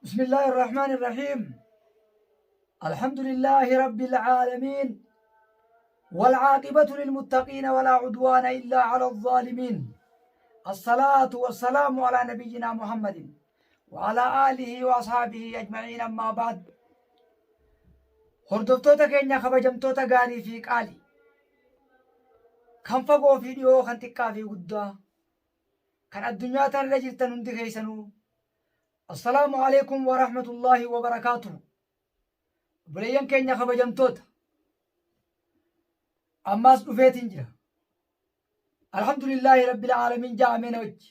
بسم الله الرحمن الرحيم الحمد لله رب العالمين والعاقبة للمتقين ولا عدوان إلا على الظالمين الصلاة والسلام على نبينا محمد وعلى آله وأصحابه أجمعين أما بعد Hordoftoota keenya kabajamtoota gaarii fi qaalii kan fagoo fi dhiyoo kan xiqqaa fi guddaa kan addunyaa tanarra jirtan hundi keessanuu assalaamu alaikum wa rahmatullaahi wa barakaatuhu. Obboleeyyan keenya kabajamtoota ammaas dhufeetiin jira. Alhamdulillaahi rabbil aalamiin ja'amee na wajji.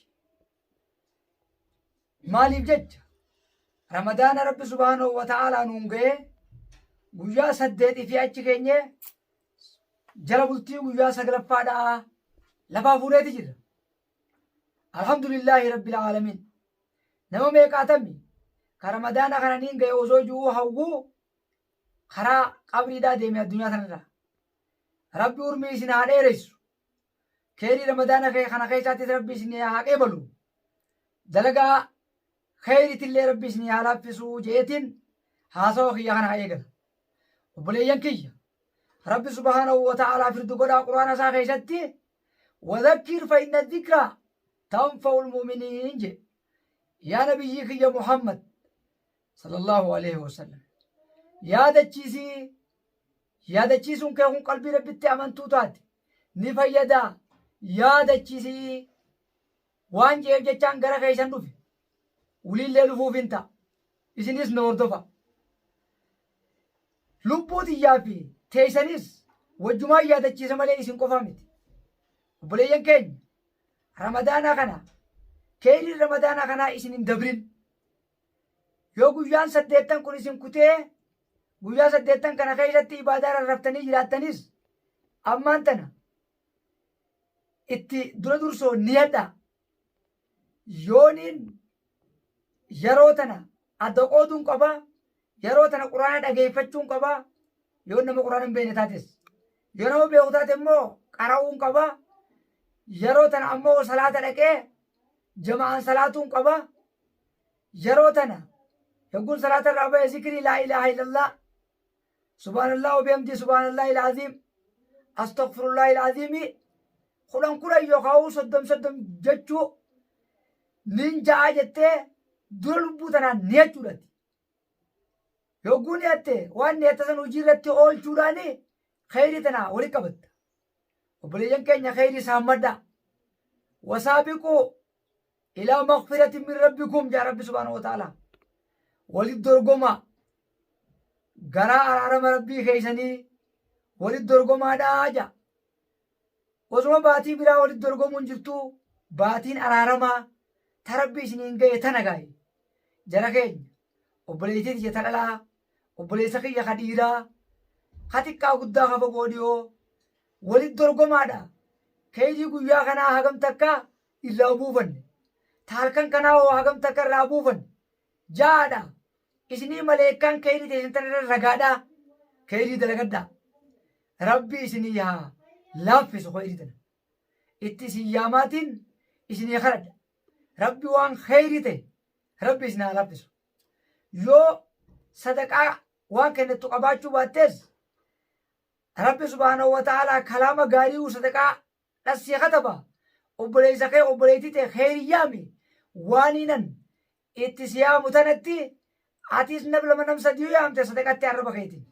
Maaliif jecha Ramadaana Rabbi subhaanahu wa ta'aalaa nuun ga'ee guyyaa saddeetii fi achi keenyee jala bultii guyyaa saglaffaadhaa lafaa fuudheeti jira. Alhamdulillaahi Rabbil aalamiin. Nama meeqaatami ka Ramadaana kana niin ga'e osoo ji'uu hawwuu karaa qabriidhaa deeme addunyaa tanarraa. Rabbi urmii isin haa dheeressu. Keerii Ramadaana kee kana keessaattis Rabbi isin haa qeebalu. Dalagaa keeyritillee Rabbi isin haa laaffisu jeetiin haasawa kiyya kana haa eegala. Obboleeyyan kiyya Rabbi subhaanahu wa ta'aalaa firdi godhaa Qur'aana isaa keessatti wadhakkir fa inna dhikraa tanfa'ul mu'miniin jedhe. Yaa nabiyyii kiyya Muhammad sallallahu alaihi wasallam yaadachiisii Yaadachiisuun kee kun qalbii Rabbitti amantuu taate ni fayyadaa yaadachiisii waan je'eef jechaan gara keessan dhufe. Wliillee dhufuuf hin ta'a. Isinis na hordofa. Lubbuu tiyyaa fi teessanis wajjumaan yaadachiisa malee isin qofaa miti. Obboleeyyan keenya Ramadaana kana keeyriin Ramadaana kanaa isin hin dabrin. Yoo guyyaan saddeettan kun isin kutee guyyaa saddeettan kana keessatti ibaadaa rarraftanii jiraattanis ammaan tana itti dura dursoo niyadha. Yooniin yeroo tana adda qooduun qaba. Yeroo tana quraana dhageeffachuun qaba. Yoo nama quraana hin beekne taates. Yoo nama beeku taate immoo qara'uun qaba. Yeroo tana ammoo salaata dhaqee jama'aan salaatuun qaba. Yeroo tana yogguun salaata irraa bahe zikrii laa ilaaha illallah subhaanallah wa bihamdii subhaanallah ilaaziim astaghfirullah ilaaziimi kudhan kudhan yookaan soddom soddom jechuu nin ja'aa jettee dura lubbuu tanaan ni jechuudhati. Yogguu niyatte waan niyatte san hojii irratti oolchuudhaan kheyrii tana walitti qabatta. Obboleeyyan keenya kheyrii saammadhaa. Wasaabiquu ilaa maghfiratin min rabbikum jaa Rabbi subhaanahu wa ta'ala. Walitti dorgomaa garaa araarama Rabbii keeysanii walitti dorgomaadhaa jaa. Osuma baatii biraa walitti dorgomuun jirtuu baatiin araaramaa ta Rabbi isiniin gahe tana gaayi. Jara keenya obboleettii tiyya ta dhalaa obboleessa kiyya ka dhiiraa ka xiqqaa guddaa ka fagoo dhiyoo walitti dorgomaadha. Keeyrii guyyaa kanaa hagam takka irraa buufanne. Ta halkan kanaa hoo hagam takka irraa buufanne. Ja'aadha. Isinii maleekkaan keeyrii teessan tana irra ragaadha. Keeyrii dalagadhaa. Rabbi isinii haa laaffisu kheyrii tana. Itti isin yaamaatiin isinii kadhadha. Rabbi waan kheyrii ta'e Rabbi isin haa laaffisu. Yoo sadaqaa waan kennattu qabaachuu baattees Rabbi subhaanahu wa ta'aalaa kalaama gaarii sadaqaa dhassii kataba obboleessa kee obboleettii tee kheyrii yaami waaniinan itti si yaamu tanatti atis nab lama nam sadii yaamte sadaqatti arraba keetiin.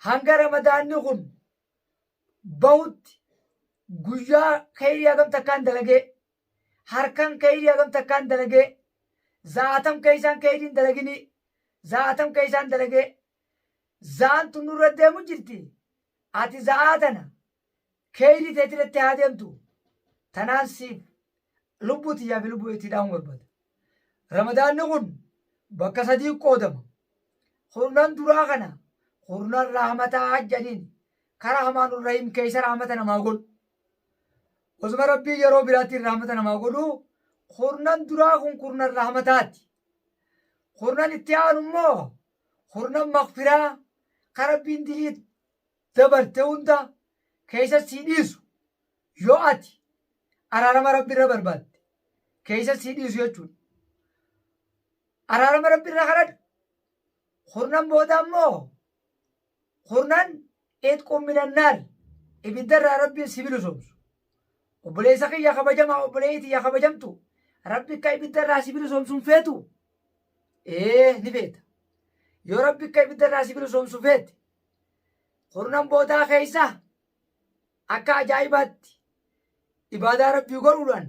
Hanga Ramadaanni kun bahutti guyyaa kheyrii hagam takkaan dalagee harkan kheyrii hagam takkaan dalagee za'atam keeysaan kheyriin dalaginii za'atam keeysaan dalagee za'aan tun nurra deemu jirti ati za'aa tana Keeyrii teetirratti haa deemtu. Tanaan siif lubbuu tiyyaa fi lubbuu itti dhaamu barbaada. Ramadaanni kun bakka sadii qoodama. Kurnan duraa kana kurnan rahmataa jedhaniin karaa hamaan urrahiim keessa rahmata namaa godhu. Osuma rabbii yeroo biraatiin rahmata namaa godhu kurnan duraa kun kurnan rahmataati. Kurnan itti aanu immoo kurnan makfiraa kan rabbiin dilii dabarte hunda keessa sii dhiisu yoo ati araarama rabbi irra barbaadde keessa sii dhiisu jechuudha. Araarama Rabbi irraa kadhadhu. Kurnan booda ammoo kurnan itqun minannaar ibidda irraa Rabbiin si bilisoomsu. Obboleessa kiyya kabajamaa obboleettii tiyya kabajamtu Rabbi akka ibidda irraa si bilisoomsu hin feetu? Ee ni feeta. Yoo Rabbi akka ibidda irraa si bilisoomsu feete kurnan boodaa keessa akka ajaa'ibaatti ibaadaa Rabbii godhuudhaan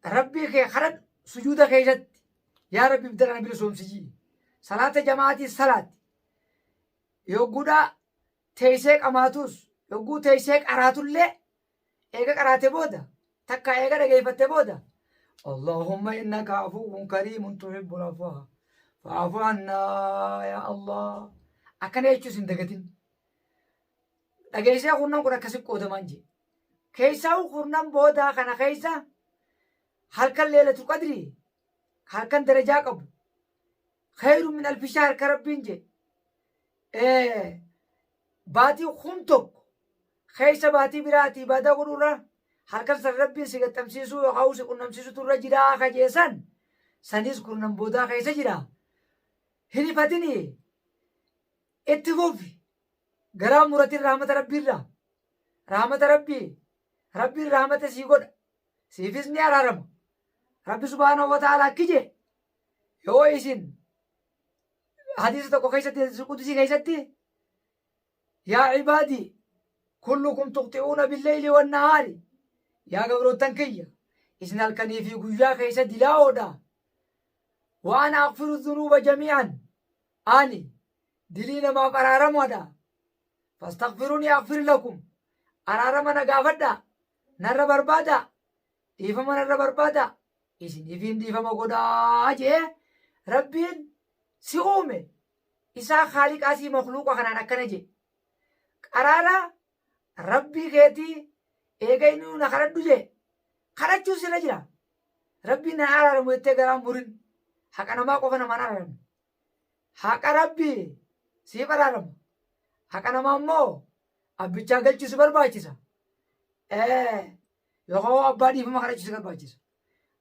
Rabbii kee kadhadhu sujuuda keessatti yaa Rabbi ibidda kana bilisoomsi jii. Salaata jama'aatii salaati. Yogguudha teessee qamaatus yogguu teessee qaraatullee eega qaraate booda takka eega dhageeffatte booda Allahumma innaka afuwwun kariimun tuhibbul afwa fa'afu annaa yaa Allah akkana jechuus hin dagatin. Dhageessee kurnan kun akkasi qoodamaan jee. Keessaa'u kurnan boodaa kana keessa halkan leelatu qadrii halkan darajaa qabu khayru min alfi shahr ka rabbiin jee baatii 1000 keessa baatii biraati ibaadaa godhuurra halkan san rabbiin si gaxxamsiisuu yookaan si qunnamsiisutu irra jiraa ka jee san sanis kurnan boodaa keessa jira. Hin ifatini itti fufi garaa muratin rahmata rabbiirraa rahmata rabbii rabbiin rahmata sii godha siifis ni araarama rabbi subhaanahu wa ta'ala akki jee yoo isin hadiisa tokko keessatti hadiisa qudusii keessatti yaa cibaadii kullukum tuqxi'uuna billeyli wannahaari yaa gabroottan kiyya isin halkanii fi guyyaa keessa dilaa'oodha wa ana aghfiru dhunuuba jamii'an ani dilii namaaf araaramuadha fastaghfirunii aghfir lakum araarama na gaafadha narra barbaada dhiifama narra barbaada isiniifiin dhiifama godhaa jee rabbiin si uume isaa khaaliqaa sii makluuqa kanaan akkana jee qaraara rabbii keetii eega inni na kadhadhu jee kadhachuu sirra jira rabbiin na araaramu jettee garaan murin haqa namaa qofa namaan araaramu Haqa Rabbii siif araarama. Haqa namaa immoo abbichaa galchuu si barbaachisa. Yookaan abbaa dhiifama kadhachuu si barbaachisa.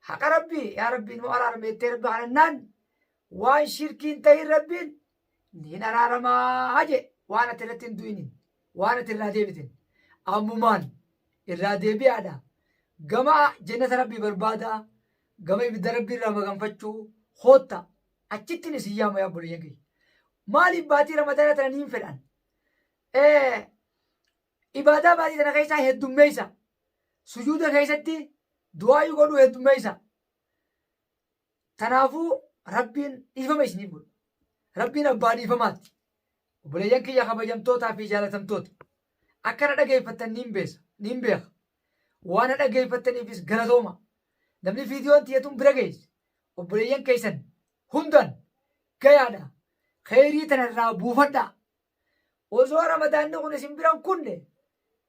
Haqa Rabbii yaa Rabbii nu araarame jettee Rabbi kadhannaan waan shirkiin ta'in Rabbiin niin araaramaa jee waan ati irratti hin du'inin waan ati irraa deebitin ammumaan irraa deebi'aadha. Gama jannata Rabbii barbaada gama ibidda Rabbii irraa maganfachuu kootta. Achittin isin yaama yaa obboleeyyan kiyya. Maaliif baatii ramadaana tana niin fedhan? Ibaadaa baatii tana keessaa heddummeessa. Sujuuda keessatti du'aayii godhuu heddummeessa. Tanaafuu Rabbiin dhiifama isiniif godha. Rabbiin abbaa dhiifamaati. Obboleeyyan kiyya kabajamtootaa fi jaalatamtoota. Akka na dhageeffattan niin beesa, niin beeka. Waan na dhageeffattaniifis galatooma. Namni viidiyoon tiyya tun bira geesse obboleeyyan keessan hundan gayaadha. Kheyrii tana irraa buufadhaa. Osoo ramadaanni kun isin biran kunne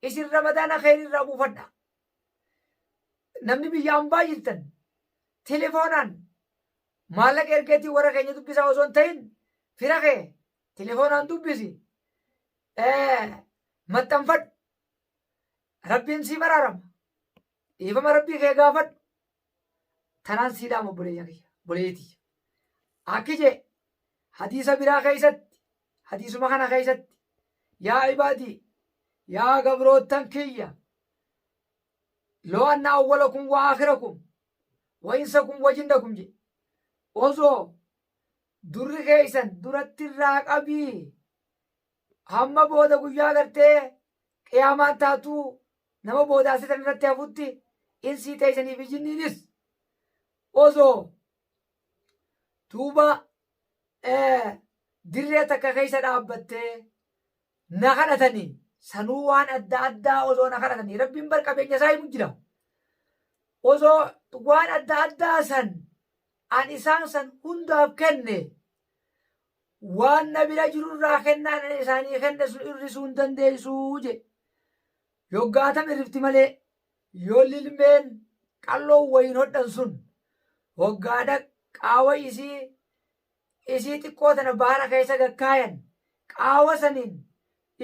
isin ramadaana kheyrii irraa buufadhaa. Namni biyya ambaa jirtan telefoonaan maallaqa ergeetii warra keenya dubbisaa osoo hin ta'in fira kee telefoonaan dubbisi maxxanfadhu. Rabbiin siif araarama. Dhiifama rabbii kee gaafadhu. Tanaan sii dhaama obboleeyyan kiyya obboleeyyii tiyya. Akki jee hadiisa biraa keessatti hadiisuma kana keessatti yaa ibaadii yaa gabroottan kiyya loo anna awwalakum wa aakhirakum wa insakum wa jinnakum jee osoo durri keessan duratti irraa qabii hamma booda guyyaa gartee qiyaamaan taatuu nama booda asitan irratti hafutti insii teessanii fi jinniinis osoo duuba dirree takka keessa dhaabbattee na kadhatanii sanuu waan adda addaa osoo na kadhatanii rabbiin bar qabeenya isaa himu jira osoo waan adda addaa san an isaan san hundaaf kenne waan na bira jirurraa kennaan ani isaanii kenne sun irrisuu hin dandeessuu jedhe. Yoggaatam irrifti malee yoo lilmeen qal'oon wayiin hodhan sun waggaadha qaawa isii isii xiqqoo tana bahara keessa gakkaayan qaawa saniin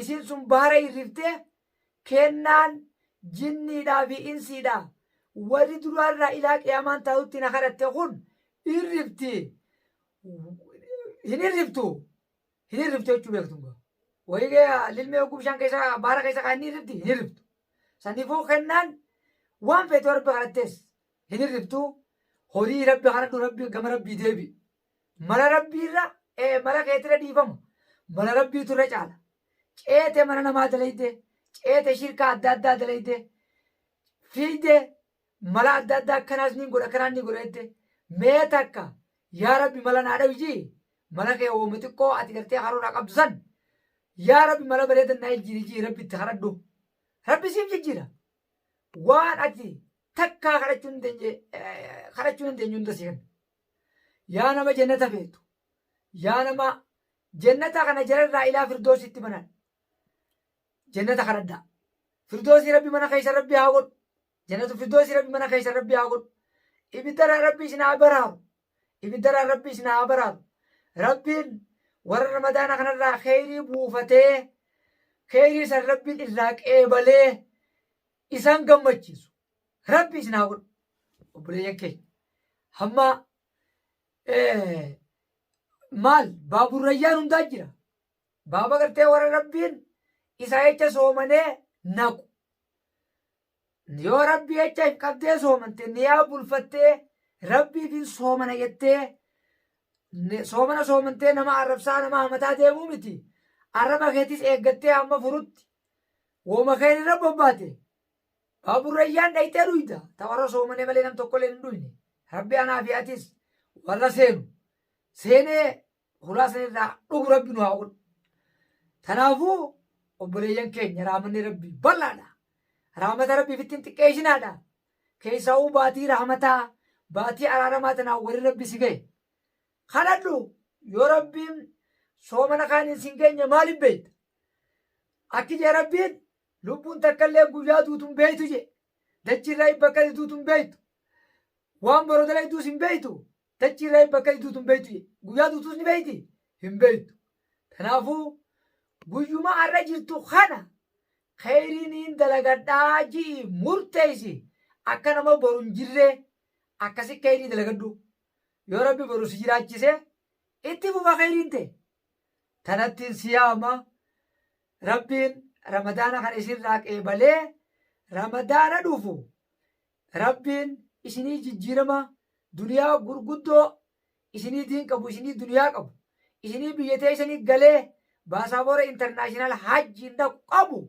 isiin sun bahara irriftee kennaan jinniidhaa fi insiidhaa warri duraarraa ilaa qiyaamaan taatutti na kadhatte kun Irrifti. Hin irriftu. Hin irriftu jechuu beektu. Wayii lilmee hogguu bishaan keessa baara keessa kaa'an ni irrifti hin irriftu. Saniifuu kennaan waan feetu rabbi kadhattees hin irriftu. Horii rabbi kadhadhu rabbi gama rabbii deebi. Mala rabbiirra mala keetirra dhiifama. Mala rabbiitu irra caala. Ceete mana namaa dalayde, ceete shirkaa adda addaa dalayde, fiigde mala adda addaa akkanaas niin godha akkanaan niin godha jette mee takka yaa rabbi mala naa dhawi jii mala kee wooma xiqqoo ati gartee karoora qabdu san yaa rabbi mala bareedan naa jijjiiri jii rabbi itti kadhadhu rabbi siif jijjiira waan ati takkaa kadhachuu hin dandeenye kadhachuu hin dandeenye hunda sii kenna yaa nama jannata feetu yaa nama jannata kana jalarraa ilaa firdoositti banan jannata kadhadhaa firdoosii rabbi mana keessa rabbi haa godhu Jannatu Firdoosii Rabbi mana keessa Rabbi haa godhu. Ibiddarraa Rabbi isin haa baraaru. Ibiddarraa Rabbi isin haa baraaru. Rabbiin warra Ramadaana kanarraa kheyrii buufatee kheyrii san Rabbiin irraa qeebalee isaan gammachiisu. Rabbi isin haa godhu. Obboleeyyan keenya. Hamma maal baaburrayyaan hundaa jira. Baaba gartee warra Rabbiin isaa jecha soomanee naqu. Yoo Rabbii jecha if qabdee soomante niyaa bulfattee Rabbiifin soomana jettee soomana soomantee nama arrabsaa nama hamataa deemuu miti. Arraba keetis eeggattee hamma furutti wooma keen irra bobbaate. Baaburrayyaan dhayxee dhuyda. Ta warra soomanee malee nam tokkollee hin dhuyne. Rabbi anaa fi atis warra seenu. Seenee hulaa sanirraa dhugu Rabbi nu haa godhu. Kanaafuu obboleeyyan keenya rahmanni Rabbii bal'aadha. Rahmata Rabbii ittiin xiqqeessinaadha. Keessaa'uu baatii rahmataa baatii araaramaa tanaan warri Rabbi si gahe. Kadhadhu yoo Rabbiin soomana kaaniin sin geenye maaliif beekta? Akki jee Rabbiin lubbuun takka illee guyyaa duutu hin beektu jee. Dachiirraa bakka duutu hin beektu. Waan boroo dalagduus hin beektu. Dachii irraa bakka itti duutu hin beektu jedhe. Guyyaa duutuus ni beekti? Hin beektu. Kanaafuu guyyuma har'a jirtu kana kheyrii niin dalagadhaa ji'i murteessi akka nama boru hin jirree akkasi kheyrii dalagadhu. Yoo Rabbi boru si jiraachise itti fufa kheyriin ta'e. Tanattiin si yaama Rabbiin Ramadaana kana isinirraa qeebalee Ramadaana dhufu Rabbiin isinii jijjiirama duniyaa gurguddoo isinii diin qabu isinii duniyaa qabu isinii biyya teessanii galee baasaabora international hajjiin dhaqu qabu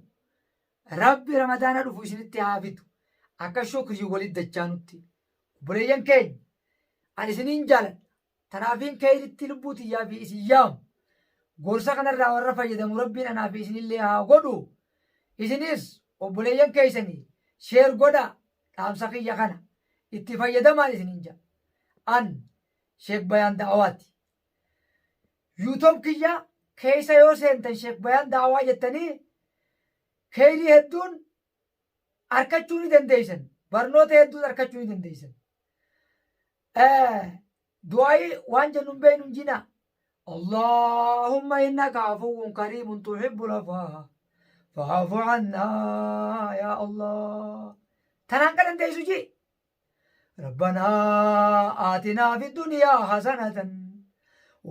Rabbi ramadaana dhufu isinitti haa fidu akka shukrii walitti dachaanutti obboleeyyan keenya ani isiniin jaaladha tanaafiin keeyritti lubbuu tiyyaa fi isin yaamu gorsa kanarraa warra fayyadamu rabbiin anaa fi isinillee haa godhu isinis obboleeyyan keessanii sheer godhaa dhaamsa kiyya kana itti fayyadamaan isiniin jedha an sheek bayaan da'awaati yuutob kiyya keessa yoo seentan sheek bayaan da'awaa jettanii keeyrii hedduun arkachuu ni dandeessan barnoota hedduun arkachuu ni dandeessan Du'aa'ii waan jennu hin beeknu hin jinaa. Allahumma innaka afuwwun kariimun tuhibbul afwa fa'afu annaa yaa Allah. Tanaan kan dandeessu jee. Rabbanaa aatinaa fi duniyaa hasanatan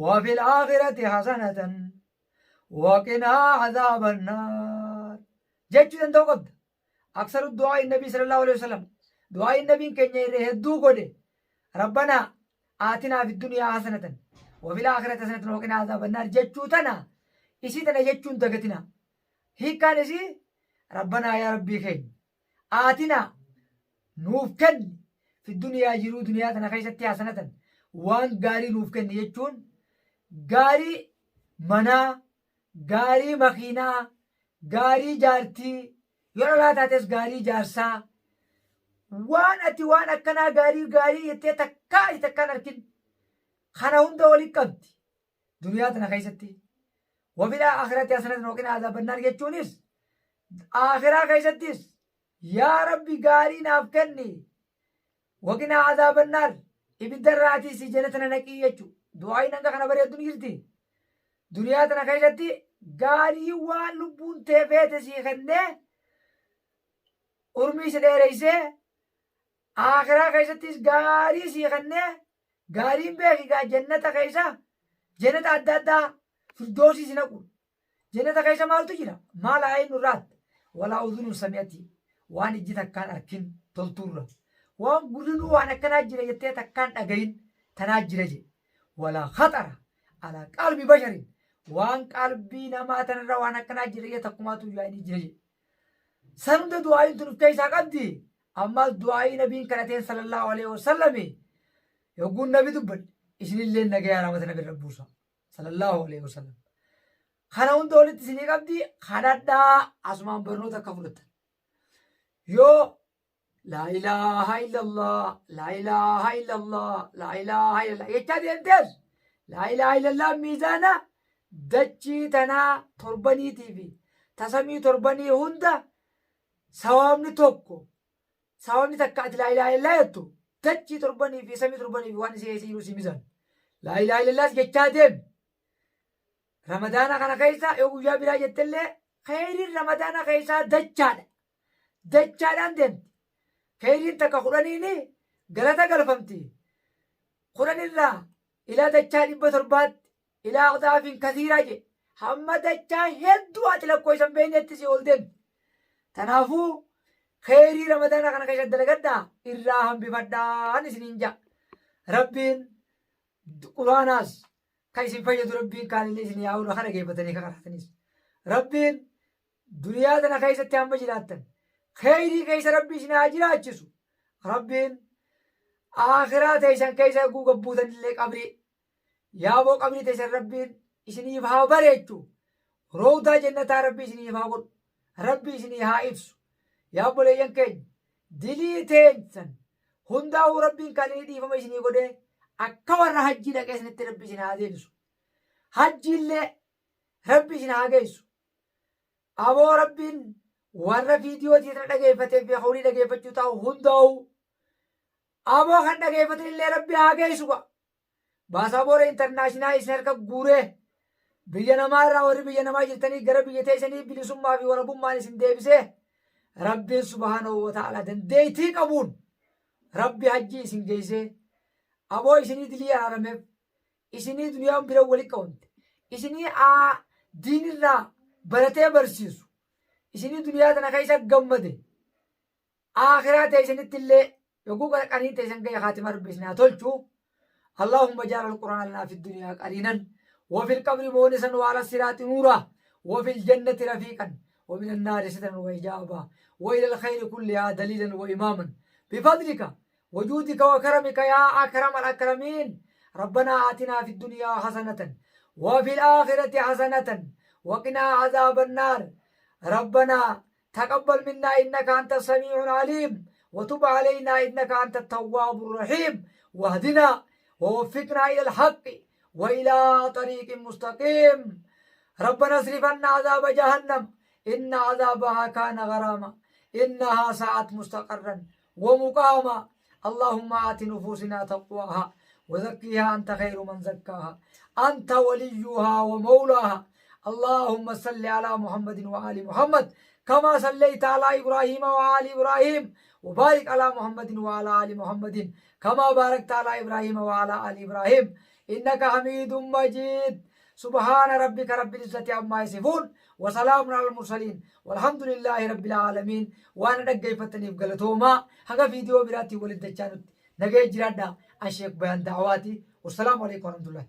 wa fil aakhirati hasanatan wa qinaa azaaban naar jechuu danda'u qabda. Aksaru du'aa'i nabii sallallahu alaihi wasallam. Du'aa'i nabiin keenya irra hedduu godhe. Rabbanaa aatinaa fi duniyaa hasanatan wa fil aakhirati hasanatan wa qinaa azaaban naar jechuu tana isii tana jechuun dagatina. Hiikkaan isii Rabbanaa yaa Rabbii keenya aatinaa nuuf kenni fi duniyaa jiruu duniyaa tana keessatti hasanatan waan gaarii nuuf kenni jechuun gaarii manaa gaarii makiinaa, gaarii jaartii, yoo dhalaa taates gaarii jaarsaa, waan ati waan akkanaa gaarii gaarii jettee takkaa ati takkaan arkin kana hunda waliin qabdi duniyaa tana keessatti. Wafilaa akhiratti hasanatan waqinaa azaabannaar jechuunis akhiraa keessattis yaa rabbi gaarii naaf kenni waqinaa azaabannaar ibidda irraatii si jannata na naqii jechu du'aa'iin hanga kana bareeddu ni jirti duniyaa tana keessatti gaarii waan lubbuun tee feete sii kennee urmii si dheereysee akhiraa keessattis gaarii sii kennee Gaariin beeki gaa jannata keessa jannata adda addaa firdoosii si naqu. Jannata keessa maaltu jira? Maal haa nurraat? Walaa udhunun sami'ati. Waan ijji takkaan arkin toltuurra. Waan gurrinuu waan akkanaa jira jettee takkaan dhagayin tanaa jira jedhe. Walaa khaxara alaa qalbi basharin. Waan qalbii namaa tanarra waan akkanaa jira jee takkumaatu yaa'inii jira jedhe. San hunda du'aa'iin tun of keessaa qabdi. Ammaas du'aa'ii nabiin kadhateen sallallahu alaihi wasallami yogguun nabi dubbadhe isinillee nagayaa rahmata nabi irra buusa sallallahu alaihi wasallam. Kana hunda walitti isinii qabdi kadhadhaa asumaan barnoota akka fudhattan. Yoo laa ilaaha illallah laa ilaaha illallah laa ilaaha illallah jechaa deemtees laa ilaaha illallah miizaana dachii tanaa torbaniitii fi tasamii torbanii hunda sawaabni tokko sawaabni takka ati laa ilaaha illallah jettu dachii torbanii fi samii torbanii fi waan isii keessa jiru si miizaan laa ilaaha illallahs jechaa deemi. Ramadaana kana keessa yoo guyyaa biraa jettellee kheyriin ramadaana keessaa dachaadha. Dachaadhaan deemti. Kheyriin takka kudhaniini galata galfamti. Kudhanirraa ilaa dachaa 700tti ilaa aqdaafiin kasiiraa jedhe. Hamma dachaa hedduu ati lakkoofsa hin beeknetti si ol deemti. Tanaafuu kheyrii ramadaana kana keessa dalagadhaa irraa hambifadhaan isiniin ja'a. Rabbiin quraanaas kan isin fayyadu rabbiin kaanillee isin yaa oolu kana geeffatanii ka qaraatanis. Rabbiin duniyaa tana keessatti hamma jiraattan kheyrii keessa rabbi isin haa jiraachisu. Rabbiin aakhiraa teessan keessa eeguu gabbuutan illee qabrii yaaboo qabrii teessan rabbiin isiniif haa bareechu. Roowdaa jannataa rabbi isiniif haa godhu. Rabbi isinii haa ibsu. Yaa obboleeyyan keenya dilii teessan hundaa'uu rabbiin kan inni dhiifama isinii godhee akka warra hajjii dhaqee isinitti rabbi isin haa deebisu. Hajjiillee rabbi isin haa geessu. Aboo rabbiin warra viidiyoo tana dhageeffatee fi hawlii dhageeffachuu taa'u hundaa'uu aboo kan dhageeffatan illee rabbi haa geessu ga'a. Baasaboora intarnaashinaal isin harka guuree biyya namaa irraa warri biyya namaa jirtanii gara biyya teessanii bilisummaa fi walabummaan isin deebisee rabbiin subhaanahu wa ta'ala dandeettii qabuun rabbi hajjii isin geessee aboo isinii dilii araarameef isinii duniyaan bira wali qabamte isinii diinirraa baratee barsiisu isinii duniyaa tana keessa gammade Aakhiraa teeysanitti illee yogguu qaniin teeysan gahe khaatima Rabbi isin haa tolchu. Allahumma jaal al-Qur'aan lanaa fi duniyaa qariinan wa fil qabri moonisan wa ala siraati nuura wa fil jannati rafiiqan wa min annaari sitran wa hijaaba wa ila al-khayri kullihaa daliilan wa imaaman bifadlika وجودك وكرمك يا أكرم الأكرمين ربنا آتنا في الدنيا حسنة وفي الآخرة حسنة وقنا عذاب النار ربنا تقبل منا إنك أنت السميع العليم وتب علينا إنك أنت التواب الرحيم واهدنا ووفقنا إلى الحق وإلى طريق مستقيم ربنا اصرف عنا عذاب جهنم إن عذابها كان غراما إنها ساءت مستقرا ومقاما اللهم آت نفوسنا تقواها وزكيها أنت خير من زكاها أنت وليها ومولاها اللهم صل على محمد وآل محمد كما صليت على إبراهيم وآل إبراهيم وبارك على محمد وعلى آل محمد كما باركت على إبراهيم وعلى آل إبراهيم إنك حميد مجيد سبحان ربك رب العزة عما يصفون وسلام على المرسلين والحمد لله رب العالمين waan dhaggeeffattaniif galatoomaa haga viidiyoo biraatti walitti dachaanutti nagaya jiraadha an sheek bayaan da'awaati wassalaamu alaikum warahmatullahi.